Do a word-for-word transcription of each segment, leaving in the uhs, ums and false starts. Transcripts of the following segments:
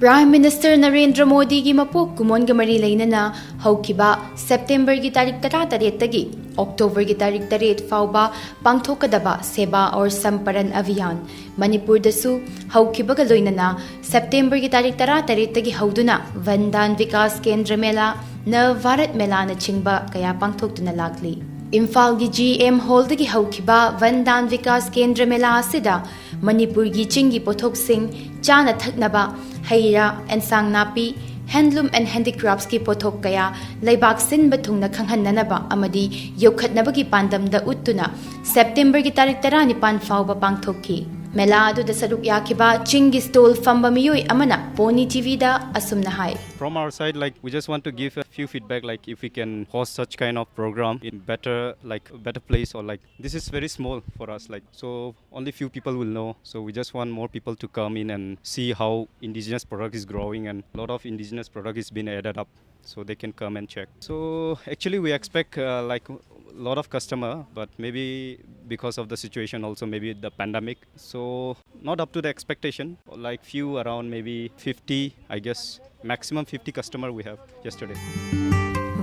Prime Minister Narendra ꯃꯣꯗꯤꯒꯤ ꯃꯄꯣꯛ ꯀꯨꯝꯑꯣꯟꯒ ꯃꯔꯤ ꯂꯩꯅꯅ ꯍꯧꯈꯤꯕ ꯁꯦꯞꯇꯦꯝꯕꯔꯒꯤ ꯇꯥꯔꯤꯛ ꯇꯔꯥꯇꯔꯦꯠꯇꯒꯤ ꯑꯣꯛꯇꯣꯕꯔꯒꯤ ꯇꯥꯔꯤꯛ ꯇꯔꯦꯠ ꯐꯥꯎꯕ ꯄꯥꯡꯊꯣꯛꯀꯗꯕ Seva Aur Samparan Abhiyan ꯃꯅꯤꯄꯨꯔꯗꯁꯨ ꯍꯧꯈꯤꯕꯒ ꯂꯣꯏꯅꯅ ꯁꯦꯞꯇꯦꯝꯕꯔꯒꯤ ꯇꯥꯔꯤꯛ ꯇꯔꯥꯇꯔꯦꯠꯇꯒꯤ ꯍꯧꯗꯨꯅ Van Dhan Vikas Kendra Mela, Nav Bharat Melaꯅꯆꯤꯡꯕ ꯀꯌꯥ ꯄꯥꯡꯊꯣꯛꯇꯨꯅ ꯂꯥꯛꯂꯤ꯫ ꯏꯝꯐꯥꯜꯒꯤ ꯖꯤ ꯑꯦꯝ ꯍꯣꯜꯗꯒꯤ ꯍꯧꯈꯤꯕ Van Dhan Vikas Kendra Mela ꯑꯁꯤꯗ ꯃꯅꯤꯄꯨꯔꯒꯤ ꯆꯤꯡꯒꯤ ꯄꯣꯠꯊꯣꯛꯁꯤꯡ, ꯆꯥꯅ ꯊꯛꯅꯕ, ꯍꯩ ꯔꯥ, ꯑꯦꯟꯁꯥꯡ ꯅꯥꯄꯤ, handloom and handicraftsꯀꯤ ꯄꯣꯠꯊꯣꯛ ꯀꯌꯥ ꯂꯩꯕꯥꯛ ꯁꯤꯟꯕ ꯊꯨꯡꯅ ꯈꯪꯍꯟꯅꯅꯕ ꯑꯃꯗꯤ ꯌꯣꯛꯈꯠꯅꯕꯒꯤ ꯄꯥꯟꯗꯝꯗ ꯎꯠꯇꯨꯅ ꯁꯦꯞꯇꯦꯝꯕꯔꯒꯤ ꯇꯥꯔꯤꯛ ꯇꯔꯥꯅꯤꯄꯥꯟ ꯐꯥꯎꯕ ꯄꯥꯡꯊꯣꯛꯈꯤ꯫ ꯃꯦꯂꯥ ꯑꯗꯨꯗ ꯁꯔꯨꯛ ꯌꯥꯈꯤꯕ ꯆꯤꯡꯒꯤ stall ꯐꯝꯕ ꯃꯤꯑꯣꯏ ꯑꯃꯅ Pony TVꯗ ꯑꯁꯨꯝꯅ ꯍꯥꯏ꯫ From our side, like, we just want to give a few feedback, like, if we can host such kind of program in better, like, better place, or, like, this is very small for us, like, so only few people will know. So we just want more people to come in and see how indigenous product is growing, and a lot of indigenous product is being added up, so they can come and check. So actually, we expect, uh, like, a lot of customer, but maybe because of the situation, also maybe the pandemic, so not up to the expectation. Like, few, around maybe fifty, I guess, maximum fifty customer we have yesterday.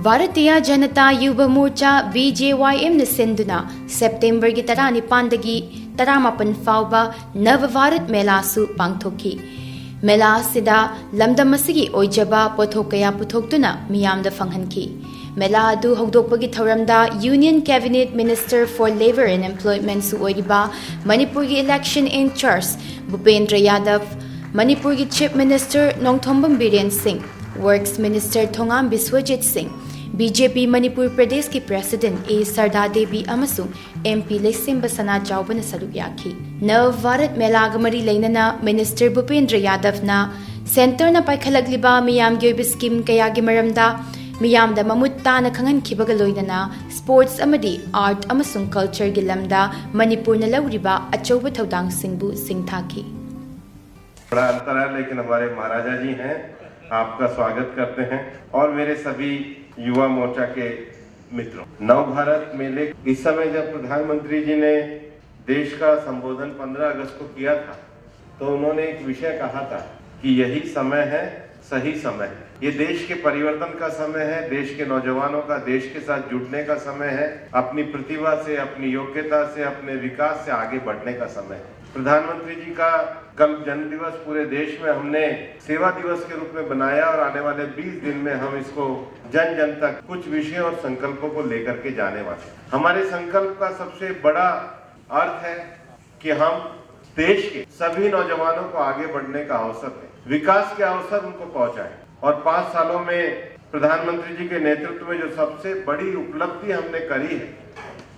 Bharatiya Janata Yuva Morcha, B J Y ꯑꯦꯝꯅ ꯁꯤꯟꯗꯨꯅ ꯁꯦꯞꯇꯦꯝꯕꯔꯒꯤ ꯇꯔꯥꯅꯤꯄꯥꯟꯗꯒꯤ ꯇꯔꯥꯃꯥꯄꯟ ꯐꯥꯎꯕ ꯅꯚ ꯚꯥꯔꯠ ꯃꯦꯂꯥꯁꯨ ꯄꯥꯡꯊꯣꯛꯈꯤ꯫ ꯃꯦꯂꯥ ꯑꯁꯤꯗ ꯂꯝꯗꯝ ꯑꯁꯤꯒꯤ ꯑꯣꯏꯖꯕ ꯄꯣꯠꯊꯣꯛ ꯀꯌꯥ ꯄꯨꯊꯣꯛꯇꯨꯅ ꯃꯤꯌꯥꯝꯗ ꯐꯪꯍꯟꯈꯤ꯫ ꯃꯦꯂꯥ ꯑꯗꯨ ꯍꯧꯗꯣꯛꯄꯒꯤ ꯊꯧꯔꯝꯗ Union Cabinet Minister for Labour and Employmentꯁꯨ ꯑꯣꯏꯔꯤꯕ ꯃꯅꯤꯄꯨꯔꯒꯤ election in charge ꯚꯨꯄꯦꯟꯗ꯭ꯔ ꯌꯥꯗꯕ, ꯃꯅꯤꯄꯨꯔꯒꯤ Chief Minister ꯅꯣꯡꯊꯣꯝꯕꯝ ꯕꯤꯔꯦꯟ ꯁꯤꯡ, Works Minister ꯊꯣꯉꯥꯝ ꯕꯤꯁ꯭ꯋꯖꯤꯠ ꯁꯤꯡ, ꯕꯤ ꯖꯦ ꯄꯤ ꯃꯅꯤꯄꯨꯔ ꯄ꯭ꯔꯗꯦꯁꯀꯤ President ꯑꯦ ꯁꯔꯗꯥ ꯗꯦꯕꯤ ꯑꯃꯁꯨꯡ ꯑꯦꯝ ꯄꯤ ꯂꯩꯁꯦꯝꯕ ꯁꯅꯥ ꯆꯥꯎꯕꯅ ꯁꯔꯨꯛ ꯌꯥꯈꯤ꯫ ꯅꯚ ꯚꯥꯔꯠ ꯃꯦꯂꯥꯒ ꯃꯔꯤ ꯂꯩꯅꯅ Minister ꯚꯨꯄꯦꯟꯗ꯭ꯔ ꯌꯥꯗꯕꯅ centreꯅ ꯄꯥꯏꯈꯠꯂꯛꯂꯤꯕ ꯃꯤꯌꯥꯝꯒꯤ ꯑꯣꯏꯕ scheme ꯀꯌꯥꯒꯤ ꯃꯔꯝꯗ ꯃꯤꯌꯥꯝꯗ ꯃꯃꯨꯠ ꯇꯥꯅ ꯈꯪꯍꯟꯈꯤꯕꯒ ꯂꯣꯏꯅꯅ sports ꯑꯃꯗꯤ art ꯑꯃꯁꯨꯡ cultureꯒꯤ ꯂꯝꯗ ꯃꯅꯤꯄꯨꯔꯅ ꯂꯧꯔꯤꯕ ꯑꯆꯧꯕ ꯊꯧꯗꯥꯡꯁꯤꯡꯕꯨ ꯁꯤꯡꯊꯥꯈꯤ꯫ बड़ा अंतर है, लेकिन हमारे महाराजा जी हैं, आपका स्वागत करते हैं। और मेरे सभी युवा मोर्चा के मित्रों, नव भारत मेले, इस समय जब प्रधानमंत्री जी ने देश का संबोधन पन्द्रह अगस्त को किया था, तो उन्होंने एक विषय कहा था कि यही समय है, सही समय है। ये देश के परिवर्तन का समय है, देश के नौजवानों का देश के साथ जुड़ने का समय है, अपनी प्रतिभा से, अपनी योग्यता से, अपने विकास से आगे बढ़ने का समय है। प्रधानमंत्री जी का कल जन्म दिवस पूरे देश में हमने सेवा दिवस के रूप में बनाया और आने वाले बीस दिन में हम इसको जन जन तक कुछ विषयों और संकल्पों को लेकर के जाने वाले हैं। हमारे संकल्प का सबसे बड़ा अर्थ है कि हम देश के सभी नौजवानों को आगे बढ़ने का अवसर दें, विकास के अवसर उनको पहुंचाएं। और पांच सालों में प्रधानमंत्री जी के नेतृत्व में जो सबसे बड़ी उपलब्धि हमने करी है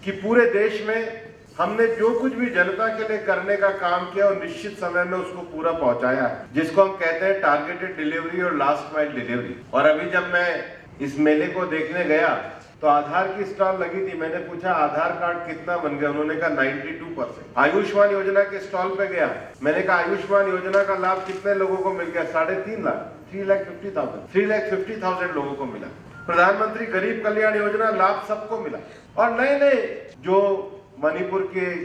कि पूरे देश में हमने जो कुछ भी जनता के लिए करने का काम किया और निश्चित समय में उसको पूरा पहुंचाया है, जिसको हम कहते हैं टारगेटेड डिलीवरी और लास्ट माइल डिलीवरी। और अभी जब मैं इस मेले को देखने गया तो आधार की स्टॉल लगी थी। मैंने पूछा, "आधार कार्ड कितना बन गया?" उन्होंने कहा, "नाइन्टी टू परसेंट।" आयुष्मान योजना के स्टॉल पे गया, मैंने कहा, "आयुष्मान योजना का लाभ कितने लोगों को मिल गया?" साढ़े तीन lakh, three lakh fifty thousand, three lakh fifty thousand लोगों को मिला। प्रधानमंत्री गरीब कल्याण योजना लाभ सबको मिला। और नए नए जो मणिपुर के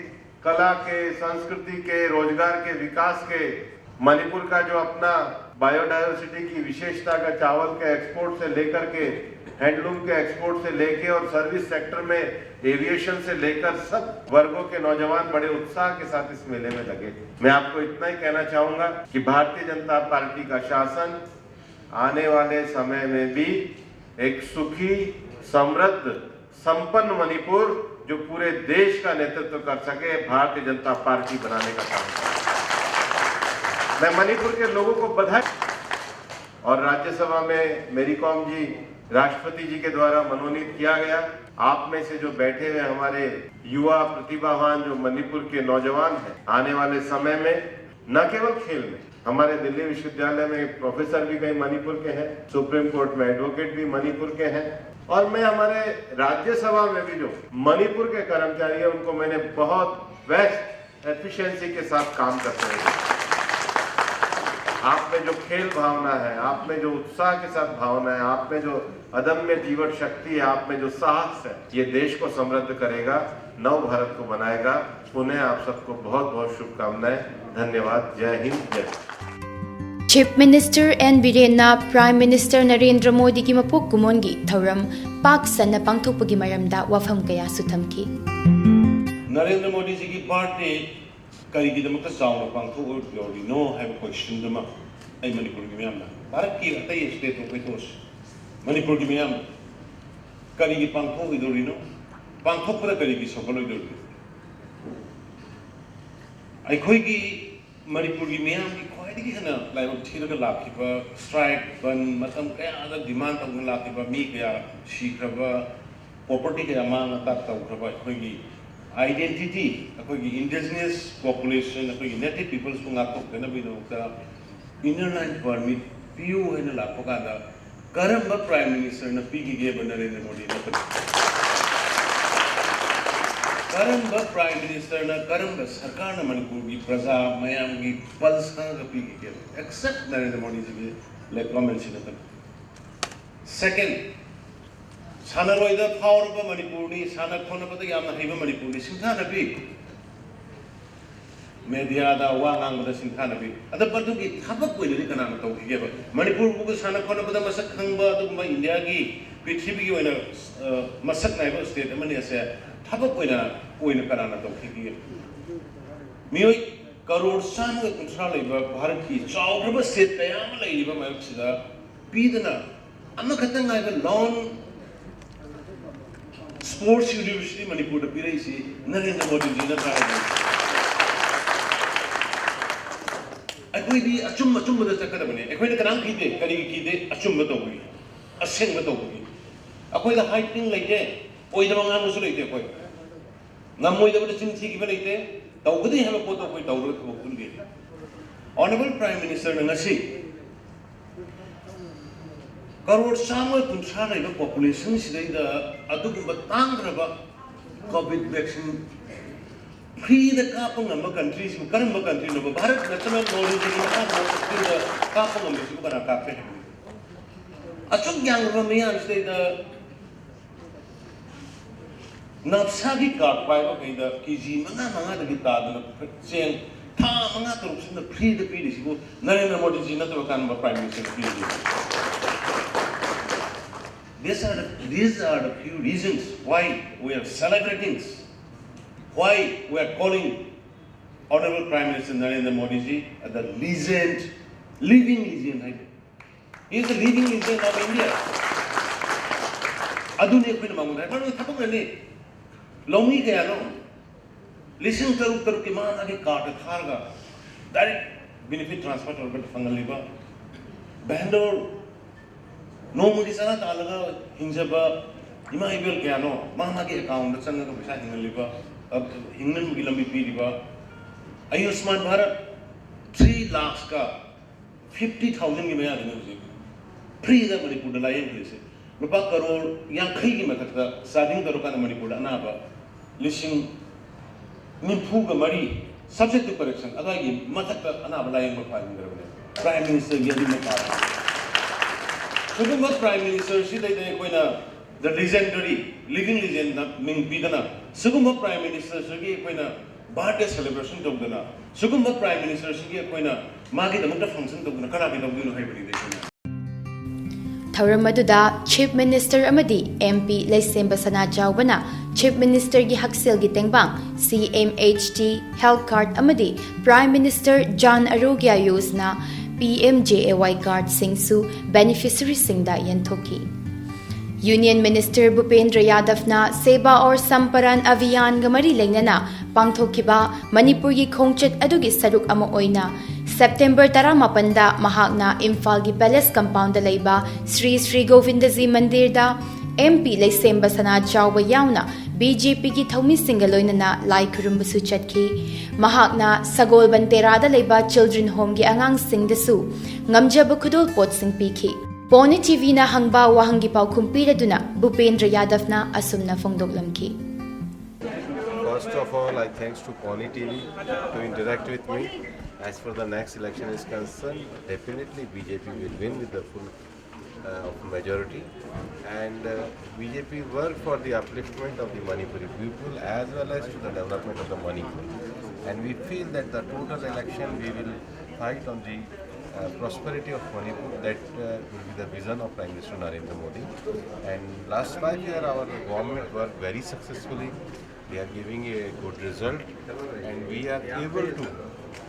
कला के, संस्कृति के, रोजगार के विकास के, मणिपुर का जो अपना बायोडायवर्सिटी की विशेषता का, चावल के एक्सपोर्ट से लेकर के, हैंडलूम के एक्सपोर्ट से लेके और सर्विस सेक्टर में एविएशन से लेकर सब वर्गों के नौजवान बड़े उत्साह के साथ इस मेले में लगे। मैं आपको इतना ही कहना चाहूंगा कि भारतीय जनता पार्टी का शासन आने वाले समय में भी एक सुखी, समृद्ध, संपन्न मणिपुर जो पूरे देश का नेतृत्व कर सके, भारतीय जनता पार्टी बनाने का काम करेगा। मैं मणिपुर के लोगों को बधाई। और राज्यसभा में मेरी कॉम जी राष्ट्रपति जी के द्वारा मनोनीत किया गया। आप में से जो बैठे हुए हमारे युवा प्रतिभावान जो मणिपुर के नौजवान हैं, आने वाले समय में न केवल खेल में, हमारे दिल्ली विश्वविद्यालय में प्रोफेसर भी कई मणिपुर के हैं, सुप्रीम कोर्ट में एडवोकेट भी मणिपुर के हैं, और मैं हमारे राज्यसभा में भी जो मणिपुर के कर्मचारी हैं उनको मैंने बहुत बेस्ट एफिशिएंसी के साथ काम करते हुए। आप में जो खेल भावना है, आप में जो उत्साह के साथ भावना है, आप में जो अदम्य जीवन शक्ति है, आप में जो साहस है, ये देश को समृद्ध करेगा, नव भारत को बनाएगा। पुनः आप सबको बहुत बहुत शुभकामनाएं। धन्यवाद। जय हिंद, जय Bharat. Chief Minister N Birenna Prime Minister Narendra ꯃꯣꯗꯤꯒꯤ ꯃꯄꯣꯛ ꯀꯨꯝꯑꯣꯟꯒꯤ ꯊꯧꯔꯝ ꯄꯥꯛ ꯁꯟꯅ ꯄꯥꯡꯊꯣꯛꯄꯒꯤ ꯃꯔꯝꯗ ꯋꯥꯐꯝ ꯀꯌꯥꯁꯨ ꯊꯝꯈꯤ꯫ ꯅꯔꯦꯟꯗ꯭ꯔ ꯃꯣꯗꯤꯖꯤꯒꯤ ꯕꯥꯔꯊꯗꯦ ꯀꯔꯤꯒꯤꯗꯃꯛꯇ ꯆꯥꯎꯅ ꯄꯥꯡꯊꯣꯛꯑꯣꯏꯗꯧꯔꯤꯅꯣ ꯍꯥꯏꯕ ꯀꯣꯏꯁꯟꯗꯨꯃ ꯑꯩ ꯃꯅꯤꯄꯨꯔꯒꯤ ꯃꯤꯌꯥꯝꯅ, ꯚꯥꯔꯠꯀꯤ ꯑꯇꯩ ꯁ꯭ꯇꯦꯠꯇꯣ ꯑꯩꯈꯣꯏ ꯇꯣꯛꯑꯁꯤ, ꯃꯅꯤꯄꯨꯔꯒꯤ ꯃꯤꯌꯥꯝꯅ ꯀꯔꯤꯒꯤ ꯄꯥꯡꯊꯣꯛꯑꯣꯏꯗꯧꯔꯤꯅꯣ? ꯄꯥꯡꯊꯣꯛꯄꯗ ꯀꯔꯤꯒꯤ ꯁꯣꯛꯍꯜꯂꯣꯏꯗꯧꯔꯤꯅꯣ? ꯑꯩꯈꯣꯏꯒꯤ ꯃꯅꯤꯄꯨꯔꯒꯤ ꯃꯤꯌꯥꯝꯒꯤ ꯈ꯭ꯋꯥꯏꯗꯒꯤ ꯍꯦꯟꯅ ꯂꯥꯏꯕꯛ ꯊꯤꯔꯒ ꯂꯥꯛꯈꯤꯕ, ꯁ꯭ꯇ꯭ꯔꯥꯏꯛ, ꯕꯟ, ꯃꯇꯝ ꯀꯌꯥꯗ ꯗꯤꯃꯥꯟ ꯇꯧꯗꯨꯅ ꯂꯥꯛꯈꯤꯕ, ꯃꯤ ꯀꯌꯥ ꯁꯤꯈ꯭ꯔꯕ, ꯄ꯭ꯔꯣꯄꯔꯇꯤ ꯀꯌꯥ ꯃꯥꯡ ꯑꯇꯥꯛ ꯇꯧꯈ꯭ꯔꯕ ꯑꯩꯈꯣꯏꯒꯤ ꯑꯥꯏꯗꯦꯟꯇꯤꯇꯤ, ꯑꯩꯈꯣꯏꯒꯤ ꯏꯟꯗꯤꯖꯤꯅꯁ ꯄꯣꯄꯨꯂꯦꯁꯟ, ꯑꯩꯈꯣꯏꯒꯤ ꯅꯦꯇꯤꯚ ꯄꯤꯄꯜꯁꯄꯨ ꯉꯥꯛꯊꯣꯛꯆꯅꯕꯒꯤꯗꯃꯛꯇ ꯏꯟꯅꯔ ꯂꯥꯏꯟ ꯄꯔꯃꯤꯠ ꯄꯤꯌꯨ ꯍꯥꯏꯅ ꯂꯥꯛꯄ ꯀꯥꯟꯗ ꯀꯔꯝꯕ ꯄ꯭ꯔꯥꯏꯝ ꯃꯤꯅꯤꯁꯇꯔꯅ ꯄꯤꯈꯤꯒꯦꯕ ꯅꯔꯦꯟꯗ꯭ꯔ ꯃꯣꯗꯤ ꯅꯠꯇꯅ? ꯀꯔꯝꯕ ꯄ꯭ꯔꯥꯏꯝ ꯃꯤꯅꯤꯁꯇꯔꯅ, ꯀꯔꯝꯕ ꯁꯔꯀꯥꯔꯅ ꯃꯅꯤꯄꯨꯔꯒꯤ ꯄ꯭ꯔꯖꯥ ꯃꯌꯥꯝꯒꯤ ꯄꯜꯁ ꯈꯪꯉꯒ ꯄꯤꯈꯤꯒꯦꯕ? ꯑꯦꯛꯁꯦꯞ ꯅꯔꯦꯟꯗ꯭ꯔ ꯃꯣꯗꯤꯖꯤꯒꯤ ꯂꯦꯛ ꯀꯣꯃꯦꯟꯁꯤ ꯅꯠꯇꯅ꯫ ꯁꯦꯀꯦꯟ, ꯁꯥꯟꯅꯔꯣꯏꯗ ꯐꯥꯎꯔꯕ ꯃꯅꯤꯄꯨꯔꯅꯤ, ꯁꯥꯟꯅ ꯈꯣꯠꯅꯕꯗ ꯌꯥꯝꯅ ꯍꯩꯕ ꯃꯅꯤꯄꯨꯔꯅꯤ, ꯁꯤꯡꯊꯥꯅꯕꯤ꯫ ꯃꯦꯗꯤꯌꯥꯗ ꯋꯥ ꯉꯥꯡꯕꯗ ꯁꯤꯡꯊꯥꯅꯕꯤ꯫ ꯑꯗ ꯃꯗꯨꯒꯤ ꯊꯕꯛ ꯑꯣꯏꯅꯗꯤ ꯀꯅꯥꯅ ꯇꯧꯈꯤꯒꯦꯕ? ꯃꯅꯤꯄꯨꯔꯕꯨ ꯁꯥꯟꯅ ꯈꯣꯠꯅꯕꯗ ꯃꯁꯛ ꯈꯪꯕ ꯑꯗꯨꯒꯨꯝꯕ ꯏꯟꯗꯤꯌꯥꯒꯤ, ꯄ꯭ꯔꯤꯊꯤꯕꯤꯒꯤ ꯑꯣꯏꯅ, ꯑ, ꯃꯁꯛ ꯅꯥꯏꯕ ꯁ꯭ꯇꯦꯠ ꯑꯃꯅꯤ ꯑꯁꯦ ꯊꯕꯛ ꯑꯣꯏꯅ, ꯑꯣꯏꯅ ꯀꯅꯥꯅ ꯇꯧꯈꯤꯒꯦ? ꯃꯤꯑꯣꯏ ꯀꯔꯣꯔ ꯆꯥꯝꯃꯒ ꯀꯨꯟꯊ꯭ꯔꯥ ꯂꯩꯕ ꯚꯥꯔꯠꯀꯤ ꯆꯥꯎꯈ꯭ꯔꯕ ꯁ꯭ꯇꯦꯠ ꯀꯌꯥ ꯑꯃ ꯂꯩꯔꯤꯕ ꯃꯔꯛꯁꯤꯗ ꯄꯤꯗꯅ ꯑꯃꯈꯛꯇ ꯉꯥꯏꯕ ꯂꯣꯟ ꯁ꯭ꯄꯣꯔꯠꯁ ꯌꯨꯅꯤꯚꯔꯁꯤꯇꯤ ꯃꯅꯤꯄꯨꯔꯗ ꯄꯤꯔꯛꯏꯁꯤ ꯅꯔꯦꯟꯗ꯭ꯔ ꯃꯣꯗꯤꯖꯤ ꯅꯠꯇ꯭ꯔꯥ ꯍꯥꯏꯕꯅꯤ꯫ ꯑꯩꯈꯣꯏꯗꯤ ꯑꯆꯨꯝ ꯑꯆꯨꯝꯕꯗ ꯆꯠꯀꯗꯕꯅꯤ꯫ ꯑꯩꯈꯣꯏꯅ ꯀꯅꯥꯝ ꯀꯤꯗꯦ꯫ ꯀꯔꯤꯒꯤ ꯀꯤꯗꯦ? ꯑꯆꯨꯝꯕ ꯇꯧꯕꯒꯤ, ꯑꯁꯦꯡꯕ ꯇꯧꯕꯒꯤ꯫ ꯑꯩꯈꯣꯏꯗ ꯍꯥꯏꯇꯤꯡ ꯂꯩꯇꯦ, ꯑꯣꯏꯗꯕ ꯉꯥꯡꯕꯁꯨ ꯂꯩꯇꯦ꯫ ꯑꯩꯈꯣꯏ ꯉꯝꯃꯣꯏꯗꯕꯗ ꯆꯤꯟ ꯊꯤꯈꯤꯕ ꯂꯩꯇꯦ, ꯇꯧꯒꯗꯦ ꯍꯥꯏꯕ ꯄꯣꯠꯇꯣ ꯑꯩꯈꯣꯏ ꯇꯧꯔꯒ ꯊꯕꯛ ꯎꯠꯂꯤ꯫ ꯑꯣꯅꯔꯦꯕꯜ ꯄ꯭ꯔꯥꯏꯝ ꯃꯤꯅꯤꯁꯇꯔꯅ ꯉꯁꯤ ꯀꯔꯣꯔ ꯆꯥꯝꯃ ꯀꯨꯟꯊ꯭ꯔꯥ ꯂꯩꯕ ꯄꯣꯄꯨꯂꯦꯁꯟꯁꯤꯗꯩꯗ ꯑꯗꯨꯒꯨꯝꯕ ꯇꯥꯡꯈ꯭ꯔꯕ ꯀꯣꯚꯤꯗ ꯚꯦꯛꯁꯤꯟ ꯐ꯭ꯔꯤꯗ ꯀꯥꯞꯄ ꯉꯝꯕ ꯀꯟꯇ꯭ꯔꯤꯁꯤꯕꯨ ꯀꯔꯝꯕ ꯀꯟꯇ꯭ꯔꯤꯅꯣꯕ? ꯚꯥꯔꯠ ꯅꯠꯇꯅ ꯅꯣꯔꯋꯦꯗꯒꯤ ꯃꯈꯥ ꯐ꯭ꯔꯤꯗ ꯀꯥꯞꯄ ꯉꯝꯕꯁꯤꯕꯨ ꯀꯅꯥ ꯀꯥꯞꯄꯦ ꯍꯥꯏꯕꯅꯣ? ꯑꯁꯨꯛ ꯌꯥꯝꯂꯕ ꯃꯤꯌꯥꯝꯁꯤꯗꯩꯗ ꯅꯞꯁꯥꯒꯤ ꯀꯥꯔꯗ ꯄꯥꯏꯕꯈꯩꯗ ꯀꯦ ꯖꯤ ꯃꯉꯥ ꯃꯉꯥꯗꯒꯤ ꯇꯥꯗꯅ ꯆꯦꯡ ꯊꯥ ꯃꯉꯥ ꯇꯔꯨꯛꯁꯤꯅ ꯐ꯭ꯔꯤꯗ ꯄꯤꯔꯤꯁꯤꯕꯨ ꯅꯔꯦꯟꯗ꯭ꯔ ꯃꯣꯗꯤꯖꯤ ꯅꯠꯇꯕ ꯀꯔꯝꯕ ꯄ꯭ꯔꯥꯏꯝ ꯃꯤꯅꯤꯁꯇꯔ ꯄꯤꯔꯤꯒꯦ? These are the, these are the few reasons why we are celebrating, why we are calling Honorable Prime Minister Narendra Modi ji as the legend, living legend. He is the living legend of India. ꯑꯗꯨꯅꯤ ꯑꯩꯈꯣꯏꯅ ꯃꯉꯣꯟꯗ ꯍꯥꯏ, ꯃꯔꯨ ꯊꯕꯛꯅꯅꯤ꯫ ꯂꯧꯃꯤ ꯀꯌꯥꯅꯣ ꯂꯤꯁꯤꯡ ꯇꯔꯨꯛ ꯇꯔꯨꯛꯀꯤ ꯃꯥ ꯃꯥꯒꯤ ꯀꯥꯔꯗ ꯊꯥꯔꯒ ꯗꯥꯏꯔꯦꯛ ꯕꯦꯅꯤꯐꯤꯠ ꯇ꯭ꯔꯥꯟꯁꯐꯔ ꯇꯧꯔꯒ ꯐꯪꯍꯜꯂꯤꯕ꯫ ꯕꯦꯡꯒꯂꯣꯔ ꯅꯣꯡꯃꯒꯤ ꯆꯔꯥ ꯇꯥꯜꯂꯒ ꯍꯤꯡꯖꯕ ꯏꯃꯥ ꯏꯕꯦꯜ ꯀꯌꯥꯅꯣ ꯃꯥ ꯃꯥꯒꯤ ꯑꯦꯀꯥꯎꯟꯗ ꯆꯪꯉꯒ ꯄꯩꯁꯥ ꯍꯤꯡꯍꯜꯂꯤꯕ, ꯑ, ꯍꯤꯡꯅꯕꯒꯤ ꯂꯝꯕꯤ ꯄꯤꯔꯤꯕ꯫ ꯑꯌꯨꯁꯃꯥꯟ ꯚꯥꯔꯠ ꯊ꯭ꯔꯤ ꯂꯥꯈꯀ ꯐꯤꯐꯇꯤ ꯊꯥꯎꯖꯟꯒꯤ ꯃꯌꯥꯗꯅꯤ ꯍꯧꯖꯤꯛ ꯐ꯭ꯔꯤꯗ ꯃꯅꯤꯄꯨꯔꯗ ꯂꯥꯌꯦꯡꯍꯜꯂꯤꯁꯦ꯫ ꯂꯨꯄꯥ ꯀꯔꯣꯔ ꯌꯥꯡꯈꯩꯒꯤ ꯃꯊꯛꯇ ꯆꯥꯗꯤꯡ ꯇꯧꯔꯀꯥꯟꯗ ꯃꯅꯤꯄꯨꯔꯗ ꯑꯅꯥꯕ ꯂꯤꯁꯤꯡ ꯅꯤꯐꯨꯒ ꯃꯔꯤ, subject to correction, ꯑꯗꯨꯋꯥꯏꯒꯤ ꯃꯊꯛꯇ ꯑꯅꯥꯕ ꯂꯥꯌꯦꯡꯕ ꯐꯍꯟꯈ꯭ꯔꯕꯅꯦ ꯄ꯭ꯔꯥꯏꯝ ꯃꯤꯅꯤꯁꯇꯔꯒꯤ ꯑꯗꯨ ꯃꯄꯥꯗ꯫ ꯁꯤꯒꯨꯝꯕ ꯄ꯭ꯔꯥꯏꯝ ꯃꯤꯅꯤꯁꯇꯔꯁꯤꯗꯩꯗ ꯑꯩꯈꯣꯏꯅ the legendary, living legend ꯅ ꯃꯤꯡ ꯄꯤꯗꯅ ꯁꯤꯒꯨꯝꯕ ꯄ꯭ꯔꯥꯏꯝ ꯃꯤꯅꯤꯁꯇꯔꯁꯤꯒꯤ ꯑꯩꯈꯣꯏꯅ ꯕꯥꯔꯗꯦ ꯁꯦꯂꯦꯕ꯭ꯔꯦꯁꯟ ꯇꯧꯗꯅ ꯁꯤꯒꯨꯝꯕ ꯄ꯭ꯔꯥꯏꯝ ꯃꯤꯅꯤꯁꯇꯔꯁꯤꯒꯤ ꯑꯩꯈꯣꯏꯅ ꯃꯥꯒꯤꯗꯃꯛꯇ ꯐꯪꯁꯟ ꯇꯧꯗꯅ ꯀꯅꯥꯒꯤ ꯇꯧꯗꯣꯏꯅꯣ ꯍꯥꯏꯕꯅꯤꯗ ꯑꯩꯈꯣꯏꯅ꯫ ꯊꯧꯔꯝ ꯑꯗꯨꯗ Chief Minister ꯑꯃꯗꯤ M P ꯂꯩꯁꯦꯝꯕ ꯁꯅꯥ ꯆꯥꯎꯕꯅ Chief Minister ꯒꯤ ꯍꯛꯁꯦꯜꯒꯤ ꯇꯦꯡꯕꯥꯡ C M H T health card ꯑꯃꯗꯤ Prime Minister Jan Arogya Yojana P M J A Y card ꯁꯤꯡꯁꯨ beneficiary ꯁꯤꯡꯗ ꯌꯦꯟꯊꯣꯛꯈꯤ꯫ Union Minister ꯚꯨꯄꯦꯟꯗ꯭ꯔ ꯌꯥꯗꯚꯅ Seva Aur Samparan Abhiyan ꯒ ꯃꯔꯤ ꯂꯩꯅꯅ ꯄꯥꯡꯊꯣꯛꯈꯤꯕ ꯃꯅꯤꯄꯨꯔꯒꯤ ꯈꯣꯡꯆꯠ ꯑꯗꯨꯒꯤ ꯁꯔꯨꯛ ꯑꯃ ꯑꯣꯏꯅ September ꯇꯔꯥꯃꯥꯄꯟꯗ ꯃꯍꯥꯛꯅ ꯏꯝꯐꯥꯜꯒꯤ Palace compound ꯗ ꯂꯩꯕ ꯁ꯭ꯔꯤ ꯁ꯭ꯔꯤ ꯒꯣꯕꯤꯟꯗꯖꯤ ꯃꯟꯗꯤꯔꯗ M P ꯂꯩꯁꯦꯝꯕ ꯁꯅꯥ ꯆꯥꯎꯕ ꯌꯥꯎꯅ B J P ꯒꯤ ꯊꯧꯃꯤꯁꯤꯡꯒ ꯂꯣꯏꯅꯅ ꯂꯥꯏ ꯈꯨꯔꯨꯝꯕꯁꯨ ꯆꯠꯈꯤ꯫ ꯃꯍꯥꯛꯅ ꯁꯒꯣꯜꯕꯟ ꯇꯦꯔꯥꯗ ꯂꯩꯕ Children Home ꯒꯤ ꯑꯉꯥꯡꯁꯤꯡꯗꯁꯨ ꯉꯝꯖꯕ ꯈꯨꯗꯣꯜꯄꯣꯠꯁꯤꯡ ꯄꯤꯈꯤ꯫ Pune T V ꯅ ꯍꯪꯕ ꯋꯥꯍꯪꯒꯤ ꯄꯥꯎꯈꯨꯝ ꯄꯤꯔꯗꯨꯅ ꯚꯨꯄꯦꯟꯗ꯭ꯔ ꯌꯥꯗꯚꯅ ꯑꯁꯨꯝꯅ ꯐꯣꯡꯗꯣꯛꯂꯝꯈꯤ꯫ First of all, I thanks to Pune T V to interact with me. As far the next election is concerned, definitely B J P will win with the full uh, of majority. And uh, B J P work for the upliftment of the Manipuri people as well as to the development of the Manipur. And we feel that the total election we will fight on the uh, prosperity of Manipur. That uh, will be the vision of Prime Minister Narendra Modi. And last five years, our government worked very successfully. They are giving a good result, and we are able to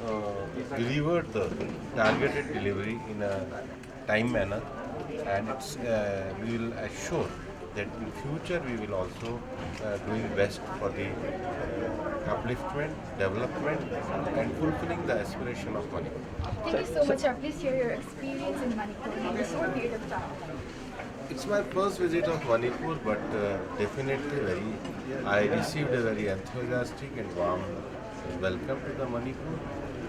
uh, deliver the targeted delivery in a time manner, and it's, uh, we will assure that in future we will also uh, doing best for the uh, upliftment, development, and fulfilling the aspiration of Manipur. Thank you so much, sir. Please share your experience in Manipur in this short period of time. It's my first visit of Manipur, but uh, definitely very, I received a very enthusiastic and warm welcome to the Manipur.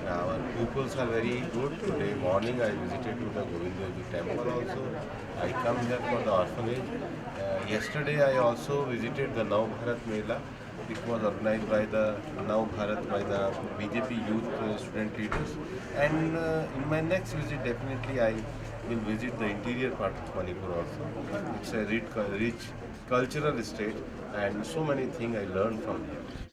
Our pupils are very good. Today morning I visited to the Govind Dev Ji temple also. I come here for the orphanage. Uh, yesterday I also visited the Nav Bharat Mela. It was organized by the Nav Bharat, by the B J P youth uh, student leaders. And uh, in my next visit, definitely I will visit the interior part of Manipur also. It's a rich, rich cultural state, and so many things I learned from here.